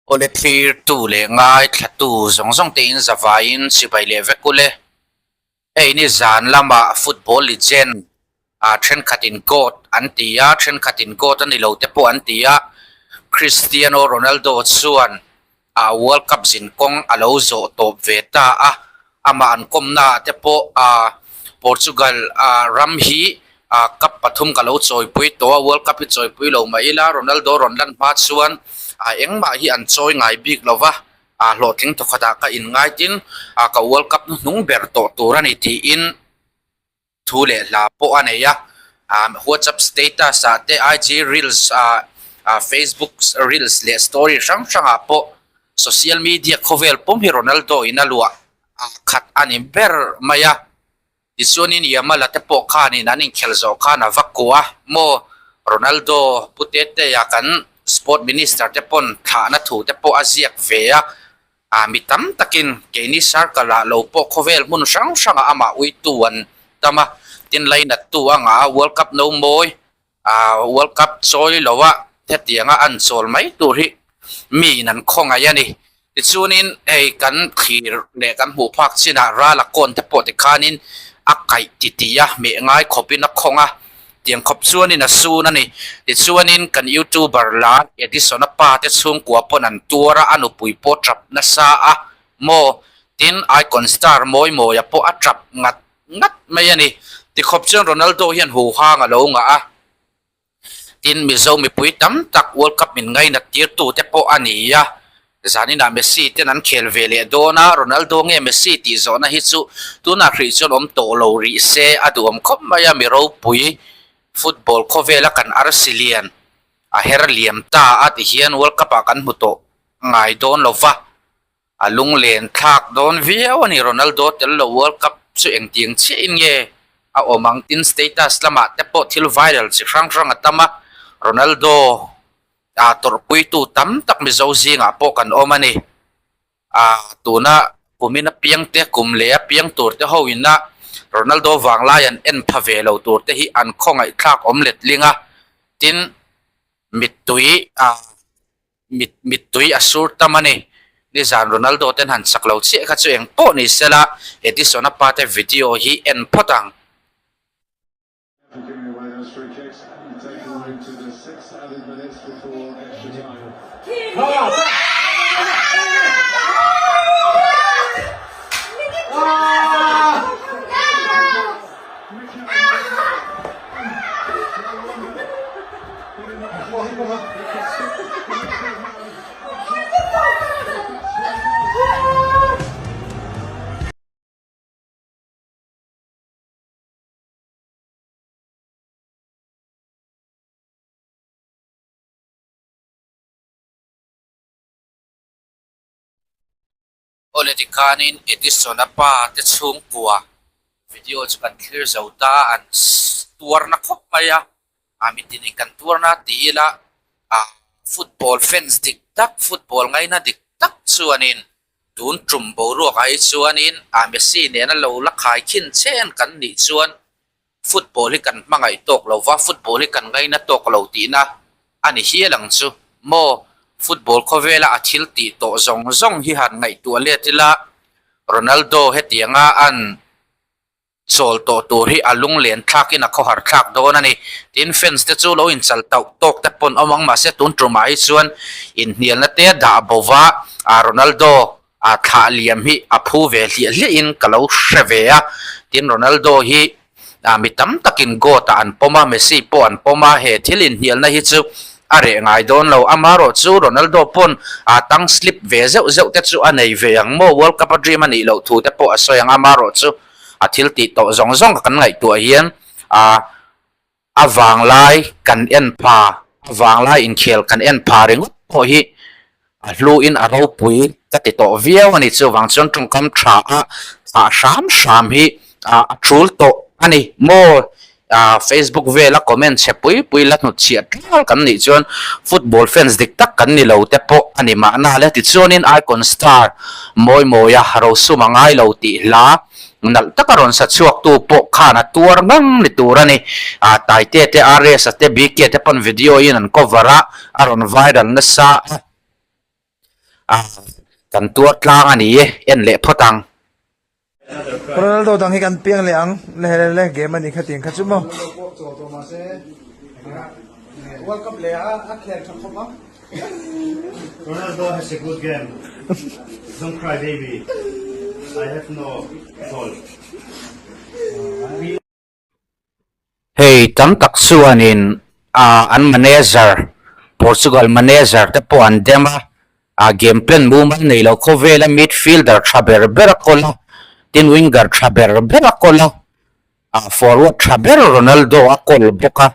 Awle thlirtu leh ngaithlatu zawng zawng te in zavaiin chibai leh vek ule. Hei ni zan lamah football legend ah thenkhat in goat an ti a, thenkhat in goat a ni lo te pawh an ti a. Cristiano Ronaldo chuan ah World Cup zin kawng a lo zawh tawp ve ta a, amah an kawmna ah te pawh ah Portugal ah ram hi ah cup pathum ka lo chawipui tawh a, World Cup hi chawipui lo mah ila Ronaldo rawn lan hma chuan ah engmah hi an chawi ngai bik lo va, ah hlawhtling thawkhat ah ka inngai tin ah ka World Cup hnuhnung ber tawh tur a ni tiin. Thu leh hla pawh a nei a, ah WhatsApp status ah te IG reels ah ah Facebook reels leh story hrang hrang ah pawh social media khawvel pum hi Ronaldo in a luah ah khat a ni ber mai a. Tichuanin Yamal-a te pawh khanin an inkhelh zawh khan a va kuah a, maw Ronaldo pu Tete-a kan sport minister te pawn thlahna thu te pawh a ziak ve a, Ah mi tam takin keini circle ah lo pawh khawvel hmun hrang hrangah amah uitu an tam a, tin lainattu a ngah a, World Cup no mawi ah World Cup chawi lo a hetianga an chawl mai tur hi mi in an khawngaih a ni. Tichuanin hei kan thlir leh kan hmuh phak chinah ral a kawn te pawh tikhanin a kaih titih a, meh ngai khawpin a khawng a. Tiang khawp chuanin a sun a ni. Tichuanin kan youtuber la Edison-a pa te chhungkua pawn an tuar a, a nupui pawh tap nasa a maw? Tin, Icon star mawi mawia pawh a tap ngat ngat mai a ni. Tikhawp chuan Ronaldo hian huhang a lo ngah a. Tin, Mizo mipui tam tak World Cup min ngainat tirtu te pawh a ni a. Zaninah Messi ten an khel ve leh dawn a, Ronaldo nge Messi tih zawhna hi chu tunah hrih chuan awm tawh lo rih se a duhawm khawp mai a, mi ropui football khawvela kan arsi lian a her liam ta a ti hian World Cup ah kan hmu tawh ngai dawn lo va, a lunglen thlak dawn viau a ni. Ronaldo tel lo World Cup chu engtiang chiahin nge a awm ang tin status lamah te pawh thil viral chi hrang hrang a tam a, Ronaldo Ah tawrhpuitu tam tak Mizo zingah pawh kan awm a ni. Ah tuna kumin apiang te, kum leh apiang tur te ho ina Ronaldo vanglai an en pha ve lo tur te hi an khawngaihthlak awm letling a. Tin, mittui ah mit mittui a sur tam a ni. Nizan Ronaldo ten han chak lo chiah kha chu eng pawh ni sela Edison-a pa te video hi en phawt ang. Awle tikhanin Edison-a pa te chhungkua video chu kan thlir zo ta a, an tuarna khawp mai a, a mitinin kan tuarna ti ila ah football fans dik tak football ngaina dik tak chuanin Tun tum boruak ah hi chuanin a Messi nena lo la khai khin chen kan nih chuan football hi kan hmangaih tawk lo va, football hi kan ngaina tawk lo tihna a ni hial ang chu maw. Football khawvela a thil tih tawh zawng zawng hi han ngaihtuah let ila Ronaldo hetianga an Chawl tawh tur hi a lunglen thlakin a khawhar thlak dawn a ni. Tin, fans te chu lo inchal tauh tawk te pawn awm ang mahse tun tumah hi chuan inhnialna te dah bo va, Ronaldo a thlah liam hi a phu ve hliah hliahin ka lo hre ve a. Tin, Ronaldo hi mi tam takin GOAT ah an pawm a, Messi pawh an pawm a, he thil inhnialna hi chu a reh ngai dawn lo. Amaherawh chu Ronaldo pawn a tang slip ve zeuh zeuh te chu a nei ve ang maw? World Cup a dream a nih loh thu te pawh a sawi ang. Amaherawh chu a thil tih tawh zawng zawng kan ngaihtuah hian ah a vanglai kan en pha a vanglai inkhel kan en pha ringawt pawh hi a hluin a ropui ka ti tawh viau a ni. Chuvang chuan tawngkam tha a thah hram hram hi ah a tul tawh a ni maw? Ah Facebook vela comment chhe pui pui la hnutchhiah ṭal kan nih chuan football fans dik tak kan ni lo te pawh a ni mahna le. Tichuanin Icon Star mawi mawia rosum a ngai lo tih hla nalh taka rawn sa chhuaktu pawh khan a tuar ngang ni tur a ni. Ah Taite te RS-a te BK te pawn video in an cover a, a rawn viral nasa a. A kan tuar tlang a ni e, en leh phawt ang. Ronaldo dang hi kan piang leh ang le le le game a ni kha tiang kha chu maw. World Cup leh a a khel tha khawp ang. Ronaldo has a good game. Don't cry baby. I have no goal. Hei tam tak chuanin ah an manager Portugal manager te pawh an dem a, ah game plan mumal nei lo khawvela midfielder tha ber ber a kawl a, tin winger tha ber ber a kawl a, ah forward tha ber Ronaldo a kawl bawk a,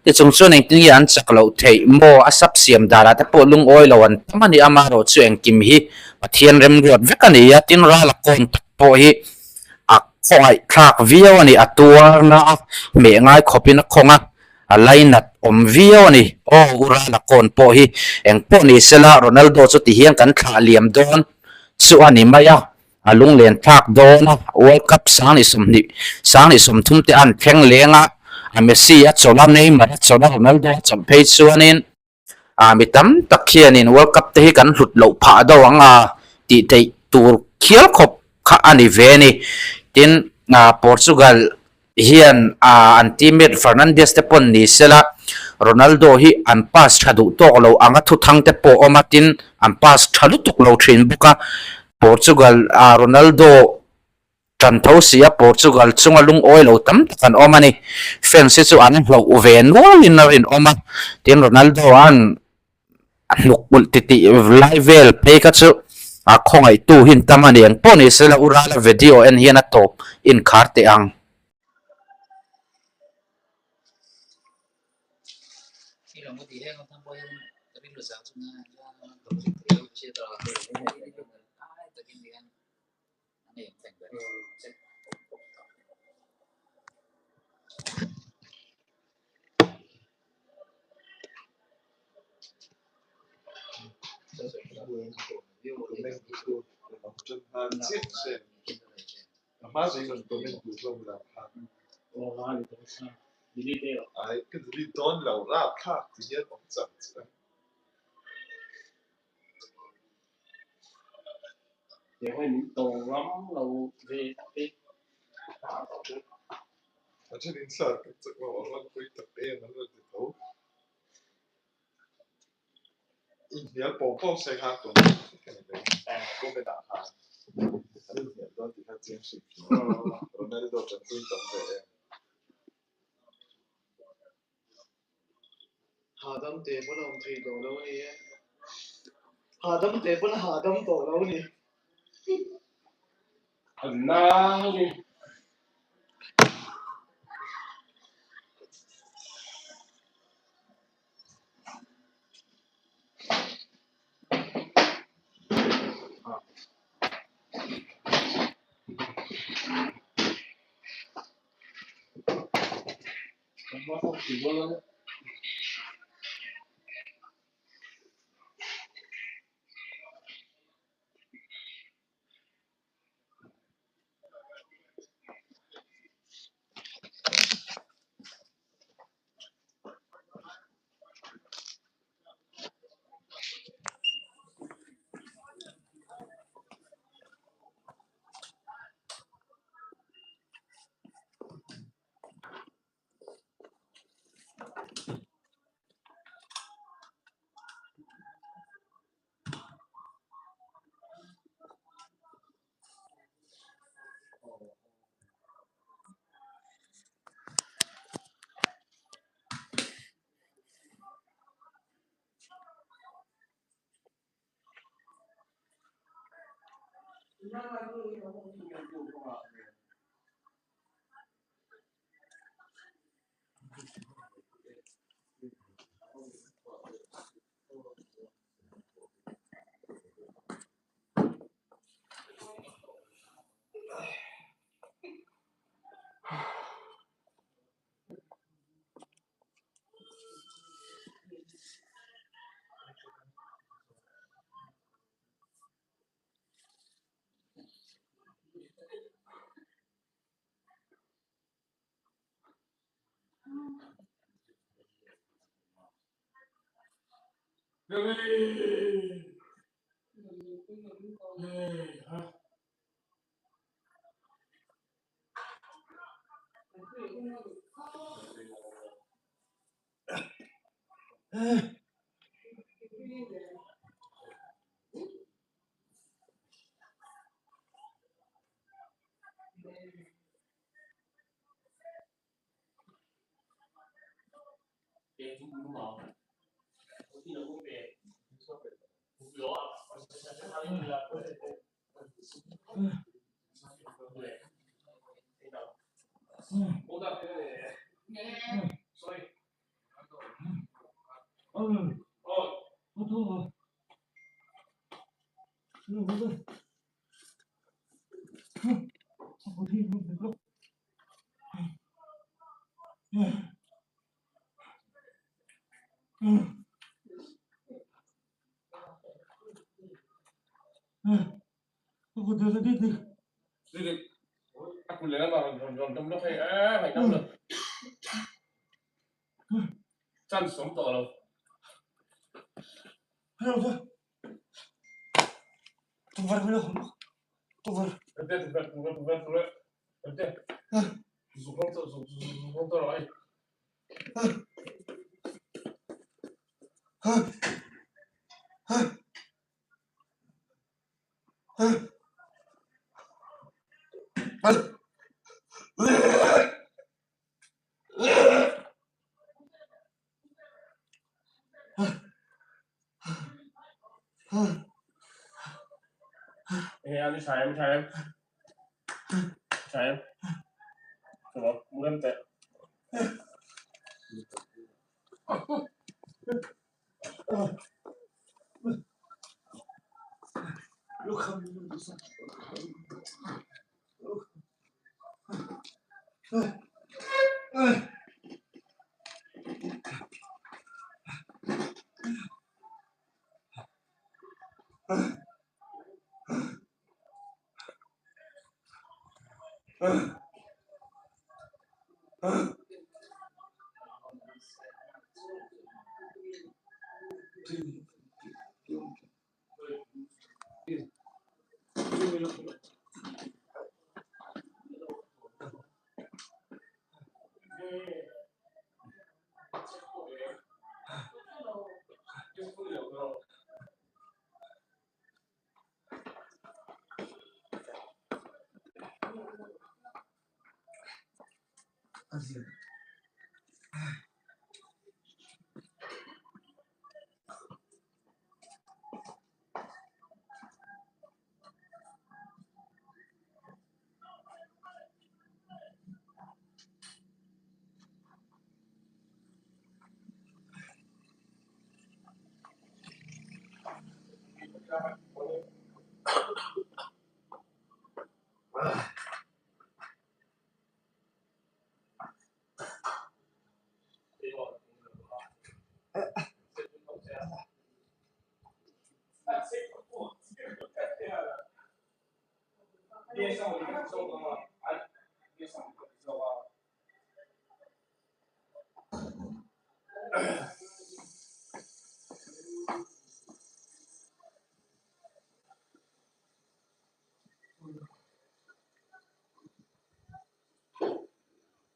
tichung chuan engtin nge an chak loh theih maw a sub siam danah te pawh lungawi lo an tam a ni amaherawhchu engkim hi Pathian remruat vek a ni a, tin ral a kawn tak pawh hi A khawngaih thlak viau a ni, a tuarna a hmeh ngai khawpin a khawng a, a lainat awm viau a ni. Aw u Rala kawn pawh hi eng pawh ni sela Ronaldo chu ti hian kan thlah liam dawn chu a ni mai a, a lunglen thlak dawn a, World Cup sanghnih sawmhnih sanghnih sawmthum te an thleng leng a, a Messi a chawlh a, Neymar a chawlh a, Ronaldo a chawlh phei chuanin Ah mi tam tak hianin World Cup te hi kan hlut loh phah deuh ang a tih theih tur khial khawp kha a ni ve a ni. Tin, ah Portugal hian ah an teammate Fernandes te pawn ni sela Ronaldo hi an pass tha duh tawk lo anga thuthang te pawh a awm a, tin an pass tha lutuk lo thin bawk a. Portugal ah Ronaldo Tan tho si a Portugal chunga lungawi lo tam tak an awm a ni. Fans hi chu an hlauh ve nualin a rinawm a, tin Ronaldo an a hnuk ulh titih lai vel phei kha chu a khawngaihtu hi an tam a ni. Eng pawh ni sela u Rala video en hian a tawp inkhar teh ang. Hahdam teh pawn a awm thei tawh lo a ni e. Hahdam teh pawn a hahdam tawh lo a ni.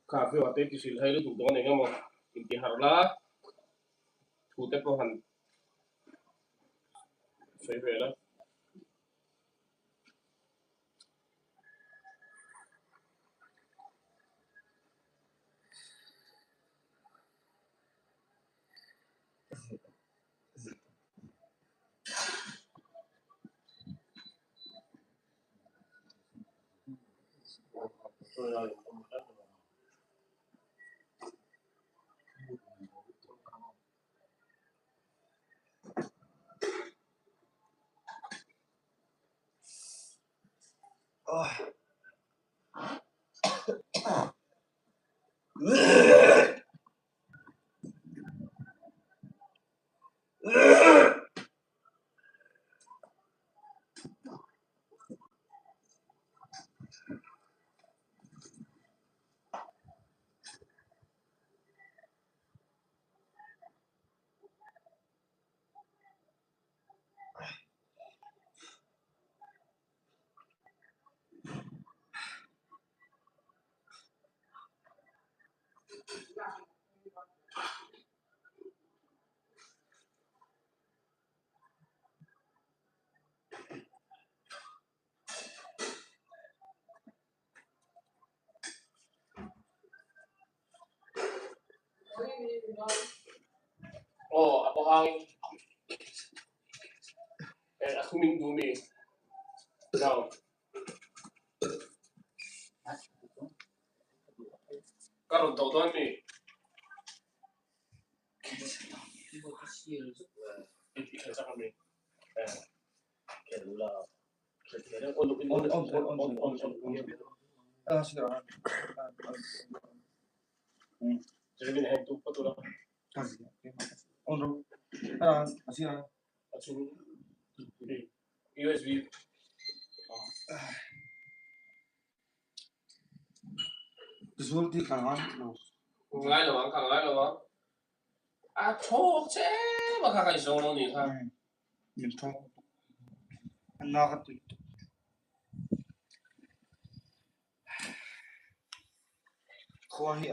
Kha fiwa te ti hrilh hai lutuk dawn eng emaw inti harh la thu te pawh han sawi ve la. Aw a pawh hang eh a thumin du mi no. Ka rawn tawh dawn mi. USB. Ngai lo ang, ka ngai lo ang. A thawk che ma kha kan zawng lo ni kha. Min thawk a na ka tui tuk. Khua hi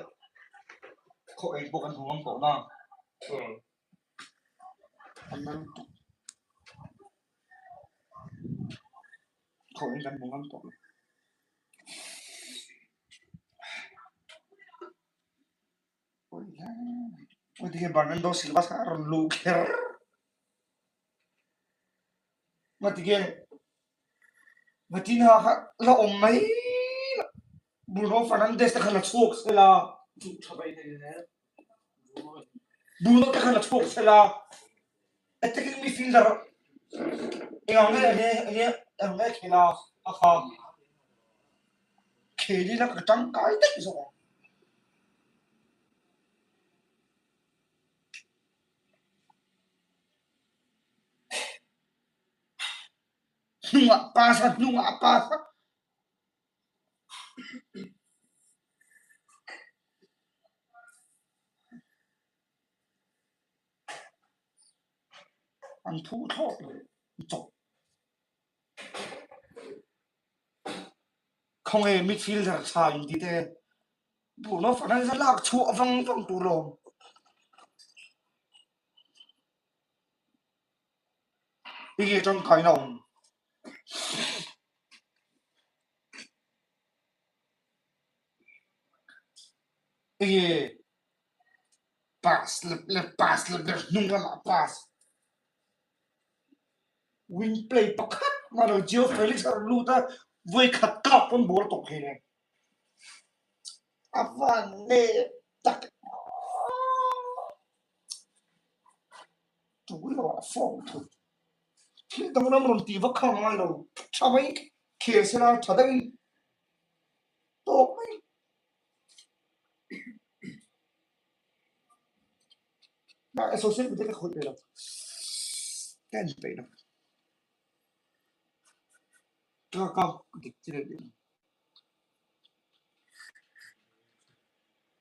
khaw ei pawh kan hmu ngam tawh na. A na lutuk. Khaw ei kan hmu ngam tawh lo. Bernardo Silva kha a rawn luh kher. Ngatinge Vitinha kha la awm mai lo. Bruno Fernandes te kha la chhuak sela. Bruno te kha la chhuak sela. Attacking midfielder eng ang nge enge enge eng nge khela a kha khel ila ka tangkai daih zawk ang. Hnungah pass a hnungah a pass a. An phu thlawt lo an chawp. Khawnge midfielder tha in ti te Bruno Fernandes a lak chhuah vang vang tur lawm. Hei hi tangkaina a awm. Hei pass leh leh pass leh ber hnung lamah pass. Wing play pakhat mah lo Gio Felix a rawn lut a, vawi khat kap pawn ball a tawp thei reng. A van nep tak Tui lo ah form thut. Thil danglam rawn tih vak kha a ngai lo. Tha mai khel sela tha deuhin tawk mai. Social media ka khawih ve lo. Ka en peih lo. Ka ka dik chi reng reng.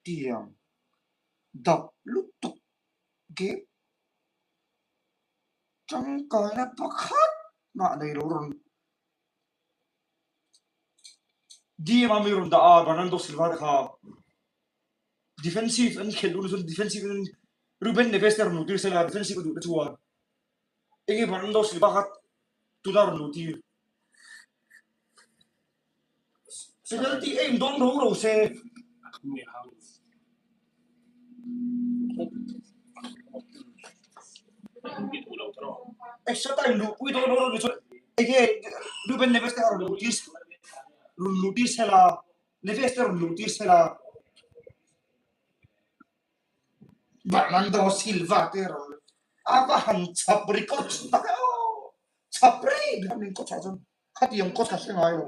Tiang dap lutuk game tangkaina pakhat mah nei lo rawn DM a mi rawn dah a Bernardo Silva te kha defensive an khelh duh na chuan defensive in Ruben Neves te rawn luh tir sela defensive a duh te chuan enge Bernardo Silva kha tuna rawn luh tir penalty a in dawn ro ro se. Extra time luh pui dawn ro ro ni chuan enge Ruben Neves te kha rawn luh tir rawn luh tir sela Neves te rawn luh tir sela Bernardo Silva te rawn a va han chhap record tak e aw chhap rei ber min kawt ah chuan Khatiang kawt ka hre ngai lo.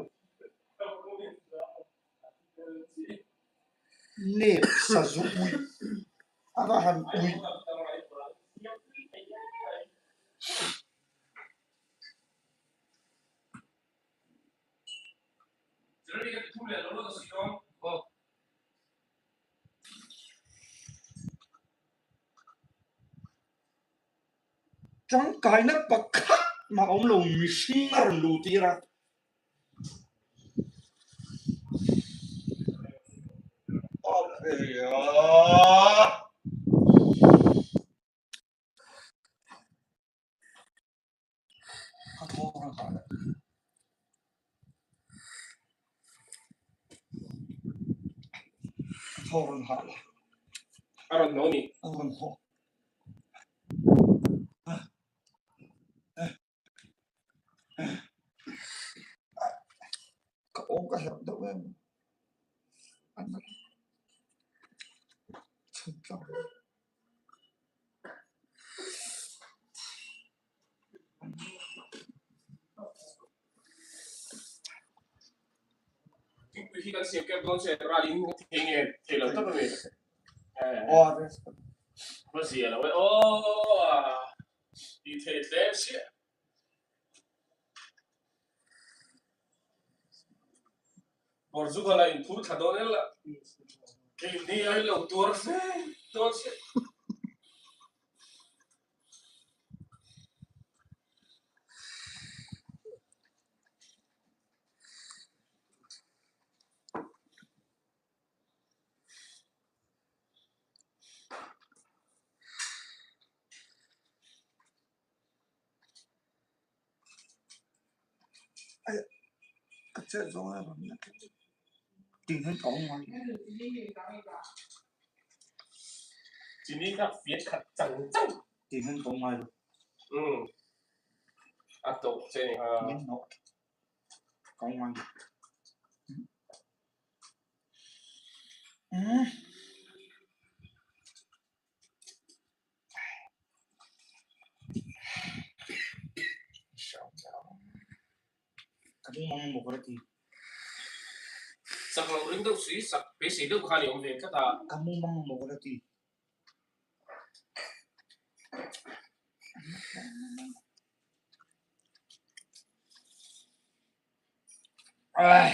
Nep sazu uih a va han uih. Tangkaina pakhat mah a awm lo, mihring a rawn luh tir a. Ka thaw rawn hah leh. Ka thaw rawn hah leh. A rawn hnawh ni. A rawn hnawh. Ka awm ka herh deuh em. Chhun tlang. Thingpui hi kan siam kep dawn che ralin thei nge thei lo tak ani. Va zia lo e aw tih theih tlem chiah. Portugal a inphur thla dawn el a, keini a lo tuar fe dawn chiah. Ka chet zawng a rawn la tih hian ka awm ngai. Chini kha fiat khat chang chang. Tih hian ka awm ngai lo. Umm a tawh che ni kha. Min hnawh ka awm ngai lo. Umm. Ka ring mang maw ka la ti. Sak loh ring deuh si, sak beisei deuh khan i awm ve tlat a. Ka mu mang maw ka la ti. Ai.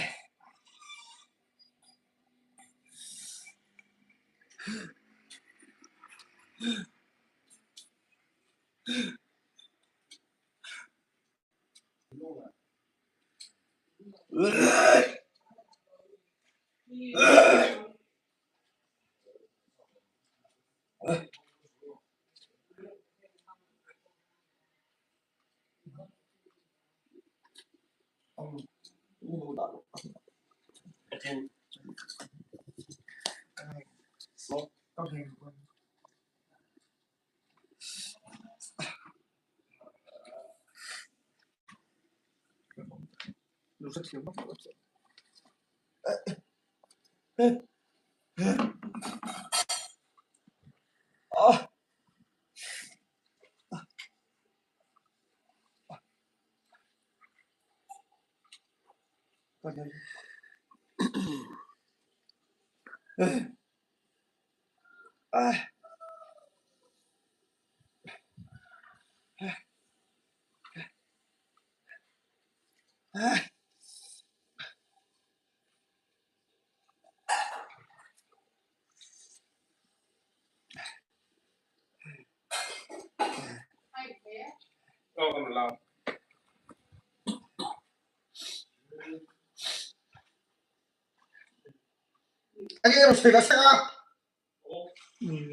Anh em phải là sao?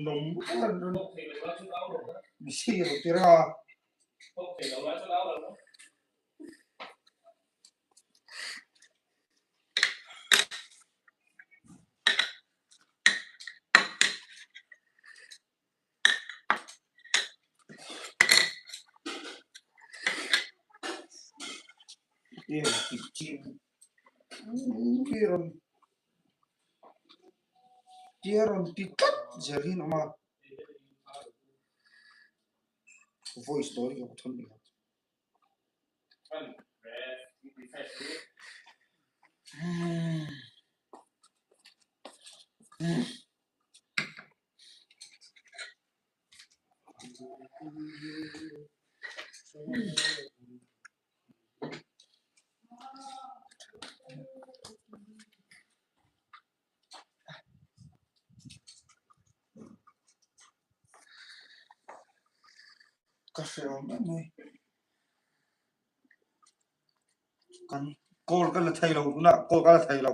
Nóng Mì rồi tira. Tia rawn ti tlat zel hi an awm a, voice dawn hi ka thawn ni lo. Ka hre awm em mai. Kan call ka la thei lo tunah call ka la thei lo.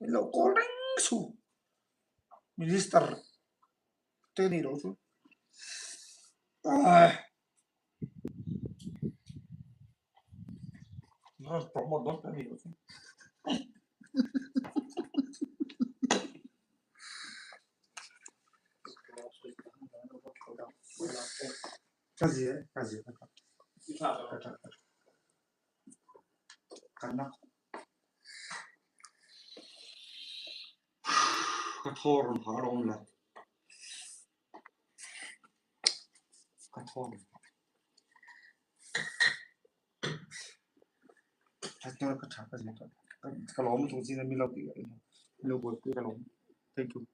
Min lo call reng suh. Minister te ni lo chu. Ai. Rawn promote dawn ta ni lo chu. Ka zia e, ka zia ka tha. Ka tha, ka tha. Ka na. Ka thaw rawn ha rawm la. Ka thaw rawn ha. Ka tha ka zia ka ka lawm lutuk zing a mi lo tih mi lo buaipui ka lawm. Thank you.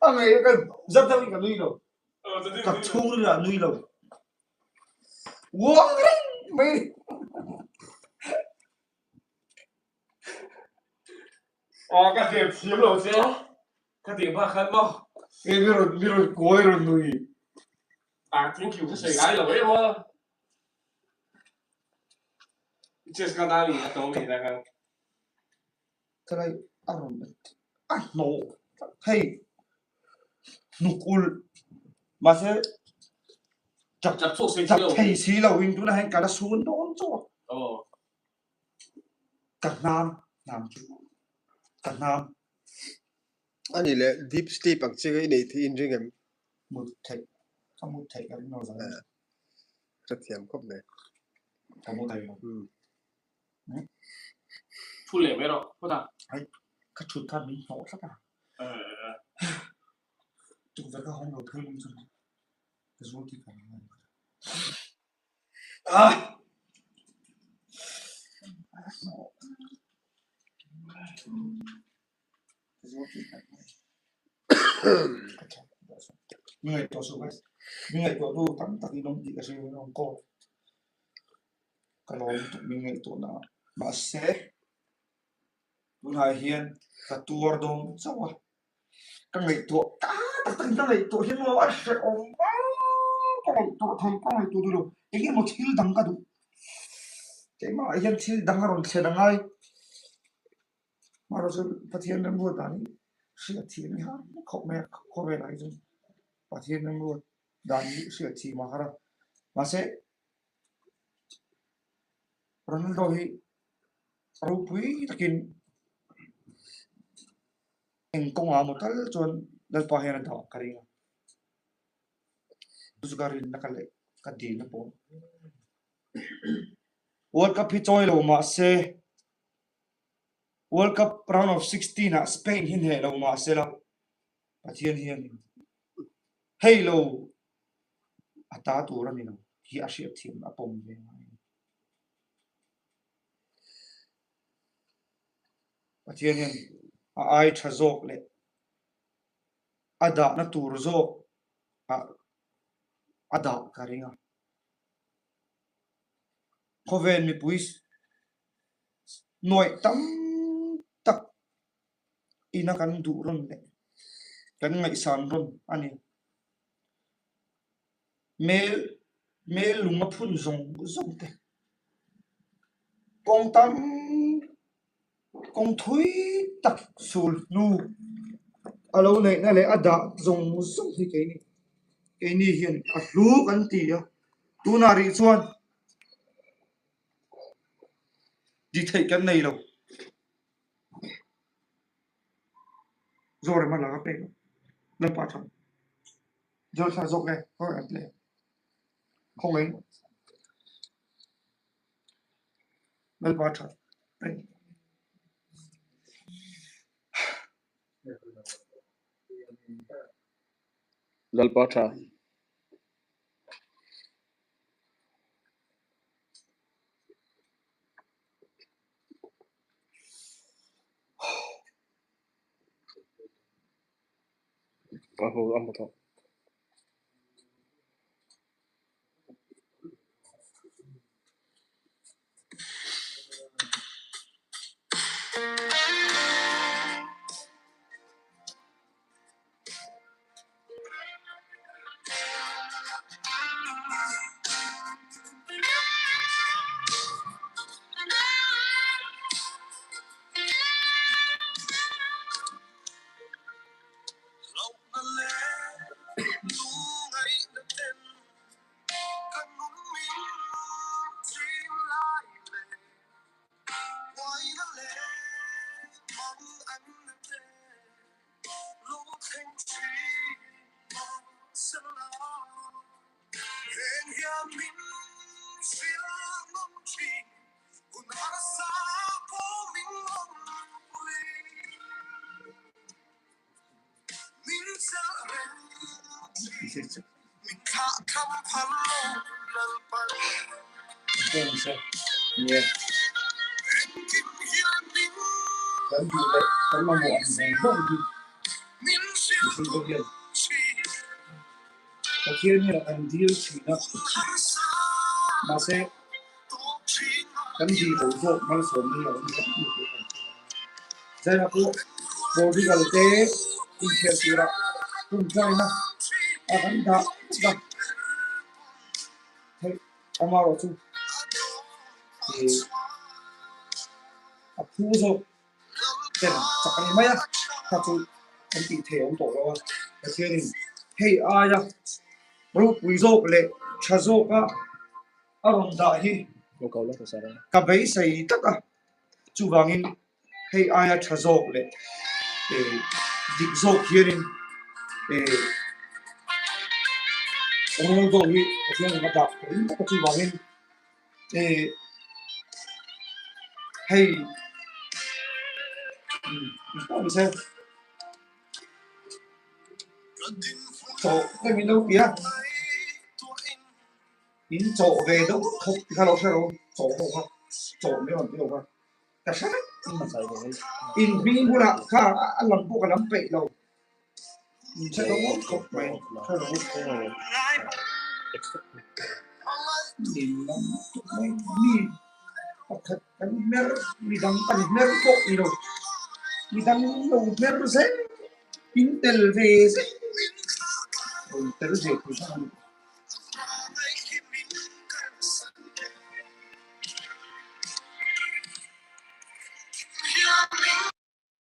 A ngei ka zat deuh in ka nui lo. Ka chhungril ah nui lo. Uang reng mai. Aw ka hriat thiam lo che a, ka tih bak khan maw. Nge mi rawn mi rawn kawi rawn nui. Ah thank you ka sawi ngai lo em aw. Chess ka nau in a to mai la khan. Ka lai a rawn a hnawh hei hnuk ulh mahse chak chak thei si lo in tunah hian ka la sun dawn chauh a. Ka hnam hnam chu ka hnam. Ani leh deep sleep ang chi i neih theih in ring em? Mut theih ka mut theih ka ring lo zan. Ka thiam khawp mai. Ka mu thei lo. Thu leh mai rawh phawt a. Ai ka thut khan min hnawh tlat a. Tukverh ka hawng lo phei lung chuan ka zual tih ka ring a ni. Mi ngaihtuah suh guys. Mi ngaihtuah tu tam tak in awm tih ka hria in awm kaw. Ka lawm lutuk min ngaihtuah na ah. Mahse tunah hian ka tuar dawn chauh a. Ka ngaihtuah ta tak tak in ka ngaihtuah hian maw a hrehawm ka ngaihtuah thei ka ngaihtuah duh lo. Eng emaw thil dang ka duh. Keimah ah hian thil dang a rawn thlen a ngai. Mahrawh chu Pathian remruat dan hi hriat thiam hi har khawp mai a khawvelah hi chuan Pathian remruat dan hi hriat thiam a har a. Mahse Ronaldo hi ropui takin eng kawngah maw tal chuan Lalpa hian a dah ka ring a. Chu chu ka rinna ka leh ka dilna pawh. World Cup hi chawi lo mahse World Cup round of 16 ah Spain hi hneh lo mahse la Pathian hian hei lo a ta tur a ni lo hi a hriat thiam a pawm ve ngai a ni. Pathian hian a ai tha zawk leh a dahna tur zawk ah a dah ka ring a. Khawvel mipui nuaih tam tak ina kan duh rawn leh kan ngaihsan rawn a ni. Mel mel lung a phun zawng zawng te kawng tam kawng thui tak sul hnu a lo neihna leh a dah zawng zawng hi keini keini hian a hlu kan ti a tunah rih chuan Ti theih kan nei lo. Zorema laka pek lo. Lalpa tha. Zor thla zawk e. Khawi an tle. Khawngaih. Lalpa tha. Lalpa tha. A hmu a hmu tawh. Nge kan duh leh kan mamawh ang zawng zawng hi mihring te hian Pathian hian an dil thin a, mahse kan dil lo zawk malsawmna hi a awm tlat ni tih a kan hria. Zaina pawh Portugal te inkhel tura tumtaina a kan dah vek a, theih amaherawh chu ih a phu zawk ten chak a ni mai a, kha chu kan tih theih a awm tawh lo a, Pathianin hei aia ropui zawk leh tha zawka a rawn dah hi ka beisei tak a, chuvangin hei aia tha zawk leh eh dik zawk hianin eh Ronaldo hi Pathianin a dah ka ring tak a chuvangin eh hei umm ni se chawh te min lo ti a in chawh ve deuh khawp ti kha lo hre lo chawh ho kha chawh mai rawn ti ho kha. Ka hre vek in hming hunah kha a lam pawh ka lam peih lo in hre lo ngawt khawp mai hre lo min lam tuk mai mi pakhat kan hmer midang kan hmer pawh ni lo midang lo hmer zel in tel ve zel rawn tel ve thei kha.